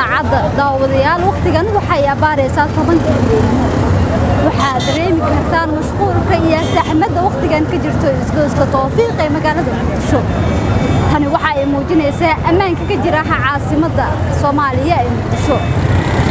Saacadda, daawadayaal, wakhtigan waxay abaaraysaa 10-ka habeenimo. Waxaad dareemi kartaan mashquulka iyo saxmadda wakhtigan ka jirto isgoyska Towfiiq ee magaalada Muqdisho. Tani waxa ay muujinaysaa ammaanka ka jira caasimadda Soomaaliya ee Muqdisho.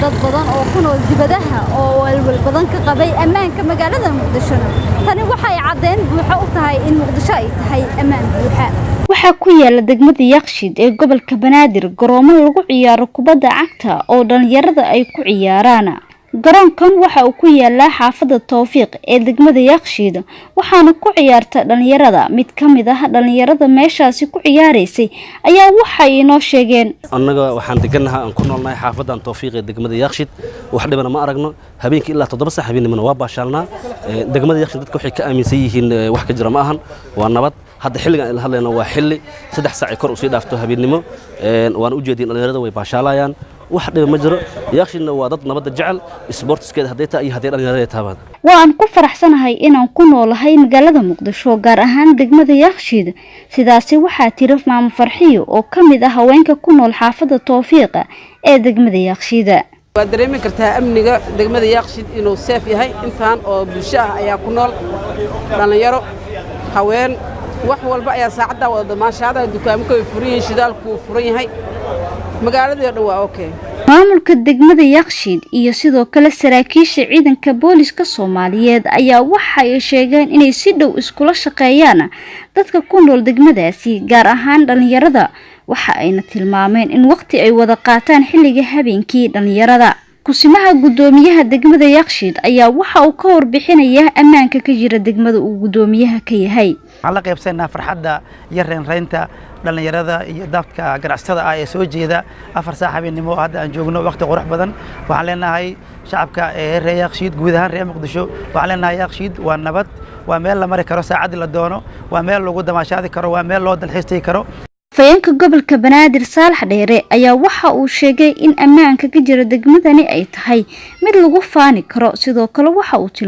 Dad badan oo ku nool dibadaha oo walwal badan ka qabay ammaanka magaalada Muqdishona, tani waxay caddeyn buuxa u tahay in Muqdisho ay tahay ammaan buuxa. Waxaa ku yaala degmada Yaaqshiid ee gobolka Banaadir garoomo lagu ciyaaro kubadda cagta oo dhalinyarada ay ku ciyaaraan. Garoonkan waxa uu ku yaalaa xaafadda Towfiiq ee degmada Yaaqshiid, waxaana ku ciyaarta dhalinyarada. Mid ka mid ah dhalinyarada meeshaasi ku ciyaaraysay ayaa waxay inoo sheegeen: Annaga waxaan degannahay, aan ku noolnahay xaafadan Towfiiq ee degmada Yaaqshiid. Wax dhibana ma aragno. Habeenkii ilaa 7 saac habeenimana waa baashaalnaa. Degmada Yaaqshiid dadka waxay ka aaminsan yihiin wax ka jira ma ahan, waa nabad. Hadda xilligan aan hadlayno waa xilli 3 saac ay kor usii dhaafto habeenimo, waana u jeedin dhalinyarada way baashaalayaan, wax dhiba ma jiro. Yaaqshiidna waa dad nabadda jecel, isboortiskeeda hadday tahay iyo hadday dhalinyarada taabaan. Waa aan ku faraxsanahay inaan ku noolahay magaalada Muqdisho, gaar ahaan degmada Yaaqshiid. Sidaasi waxaa tiri Maamo Farxiyo oo ka mid ah haweenka ku nool xaafadda Towfiiqa ee degmada Yaaqshiida. Waad dareemi kartaa amniga degmada Yaaqshiid inuu seef yahay. Intaan oo bulsho ah ayaa ku nool, dhallinyaro, haween, wax walba ayaa saacaddaa wada damaashaada. Dukaamka way furan yihiin, shidaalku wuu furan yahay, magaaladii oo dhan waa okay. Maamulka degmada Yaaqshiid iyo sidoo kale saraakiisha ciidanka booliska Soomaaliyeed ayaa waxa ay sheegeen inay si dhow iskula shaqeeyaan dadka ku nool degmadaasi, gaar ahaan dhalinyarada. Waxa ayna tilmaameen in waqti ay wada qaataan xilliga habeenkii dhalinyarada. Kusimaha guddoomiyaha degmada Yaaqshiid ayaa waxa uu ka warbixinayaa ammaanka ka jira degmada uu guddoomiyaha ka yahay. Waxaan la qaybsanaynaa farxadda iyo reynreynta dhallinyarada iyo dadka ganacsatada ah ee soo jeeda 4 saac habeenimo oo hadda aan joogno, waqti qurux badan. Waxaan leenahay shacabka ee reer Yaaqshiid, guud ahaan reer Muqdisho, waxaan leenahay Yaaqshiid waa nabad, waa meel la mari karo saacaddii la doono, waa meel lagu damaashaadi karo, waa meel loo dalxiis tegi karo. Afhayeenka gobolka Banaadir Saalax Dheere ayaa waxa uu sheegay in ammaanka ka jira degmadani ay tahay mid lagu faani karo. Sidoo kale waxa uu tilmaamay